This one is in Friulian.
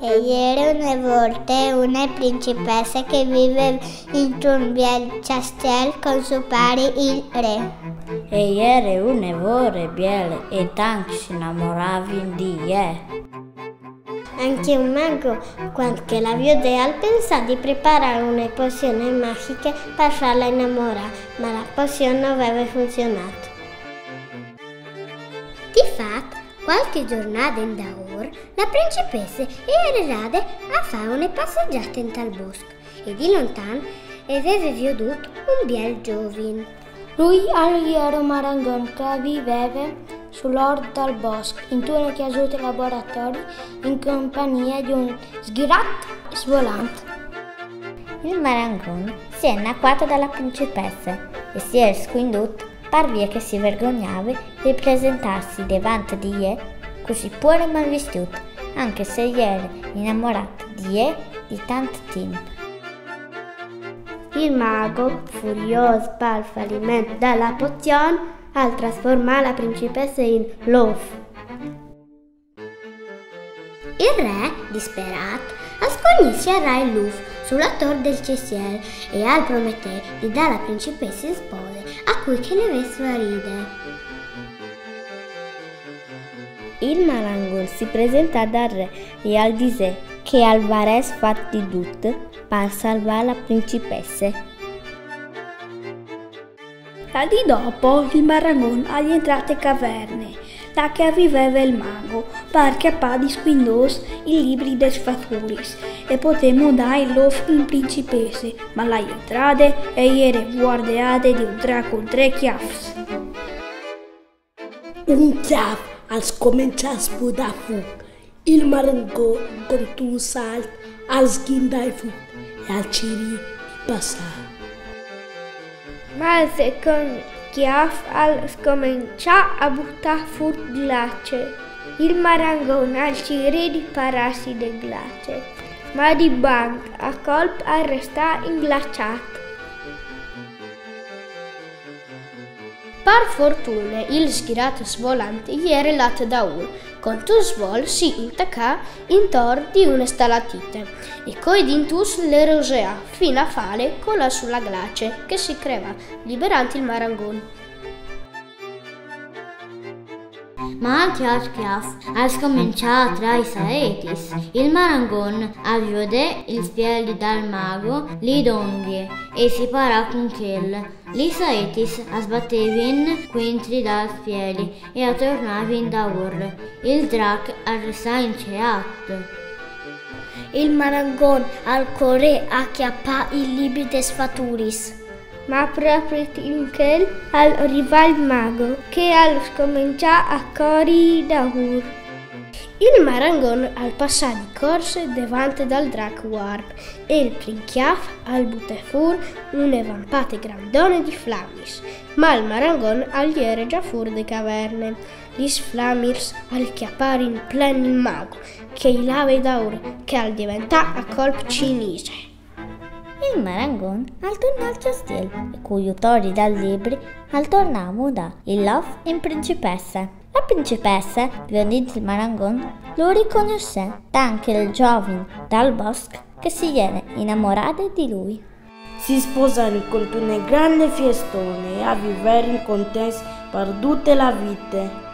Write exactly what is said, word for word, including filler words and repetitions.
E jere une volte une principesse che viveve intun biel cjastiel cun so pari il re. E jere une vore biele e tancj si inamoravin di jê. Ancje un mago, cuant che la viodè, al pensà di preparâ une pozion magjiche par fâla inamorâ, ma la pozion no veve funzionât. Di fat, cualchi zornade indaûr, la principesse e jere lade a fâ une passegjade intal bosc e di lontan e veve viodût un biel zovin. Lui al jere un marangon che al viveve sul ort dal bosc, intune cjasute laboratori, in compagnie di un sghirat svolant. Il marangon si è inacuart da la principesse e si è scuindût par vie che si vergognave di presentâsi devant di jê cussì puar e malvistût, ancje se al jere inamorât di jê di tant timp. Il mago, furiôs pal faliment da la pozion, al trasformà la principesse in lôf. Il re, disperât, al scugnì sierâ il lûf su la tor dal cjastiel e al prometè di dâ la principesse in spose a cui che le ves vuaride. Il marangon si presentà dal re e al disè che al varès fat di dut par salvâ la principesse. Dal dì dopo il marangon al jentrà te caverne, là che al viveve il mago, par cjapâ di scuindôs i libris des faturis e podê mudâ il lôf in principesse, ma la jentrade e jere vuardeade di un drac cun trê cjâfs. Un cjâf al scomençà a spudâ fûc. Il marangon, cuntun salt, al sghindà il fûc e al cirì di passâ. Ma il secont cjâf al scomençà a butâ fûr glace. Il marangon al cirì di parâsi de glace, ma di bant a colp al restà inglaçât. Par fortune, il sghirat svolant al jere lât daûr, cuntun svol si intacà intor di une stalatite e cui dintuts le roseà fin a fâle colâ su la glace che si crevà, liberant il marangon. Ma il cjâf al scomençà a trà i saetis. Il marangon al viodè il spieli dal mago li dongje e si parà cun chel. Lis saetis a sbatevin cuintri dal spieli e a tornavin daûr. Il drac al restà inceât. Il marangon al corè a cjapâ i libris des faturis. Ma propit in chel al rivà il mago, che al scomençà a cori daûr. Il marangon al passà di corse devant dal drac vuarp e il prin cjâf al butè fûr une vampade grandone di flamirs, ma il marangon al jere za fûr de caverne. Lis flamirs al cjaparin plen il mago, che i lave daûr, che al deventà a colp cinise. Il marangon al tornà al cjastiel e cul jutori dal libri al tornà a mudâ il lôf in principesse. La principesse, viodint il marangon, lu ricognossè, tant che il zovin dal bosc che si jere inamorade di lui. Si sposarin cuntune grande fiestone e a viverin contents par dute la vite.